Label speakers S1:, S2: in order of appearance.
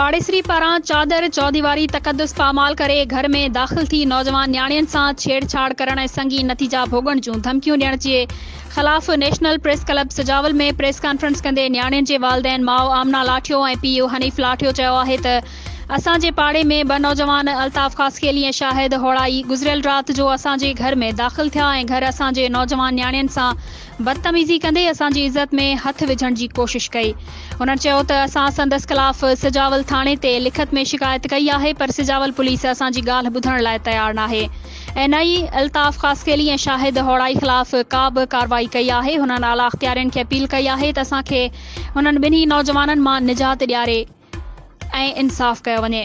S1: پاڙيسري پاران چادر چوديواري تقدس پامال ڪري گهر ۾ داخل ٿي نوجوان نياڻين سان ڇيڙ ڇاڙ ڪرڻ ۽ سنگين نتيجا ڀوڳڻ جون ڌمڪيون ڏيڻ جي خلاف national press club Sujawal ۾ press conference ڪندي نياڻين جي والدين ماء آمنه لاٺيو ۽ پيء حنيف لاٺيو چيو آهي ته اسان جي پاڙي ۾ ٻه نوجوان الطاف خاصخيلي ۽ شاهد هوڙائي گذريل رات جو اسان جي گهر ۾ داخل ٿيا ۽ گهر اسان جي نوجوان نياڻين سان بدتميزي ڪندي اسان جي عزت ۾ هٿ وجهڻ جي ڪوشش ڪئي. هنن چيو ته اسان سندس خلاف سجاول ٿاڻي تي لکت ۾ شڪايت ڪئي آهي پر سجاول پوليس اسان جي ڳالهه ٻڌڻ لاء تيار ناهي ۽ نه ئي الطاف خاصخيلي ۽ شاهد هوڙائي خلاف ڪا به ڪارروائي ڪئي آهي. هنن اعليٰ اختيارين کي اپيل ڪئي آهي ته اسان کي هنن ٻنهي نوجوانن مان نجات ڏياري ۽ انصاف ڪيو وڃي.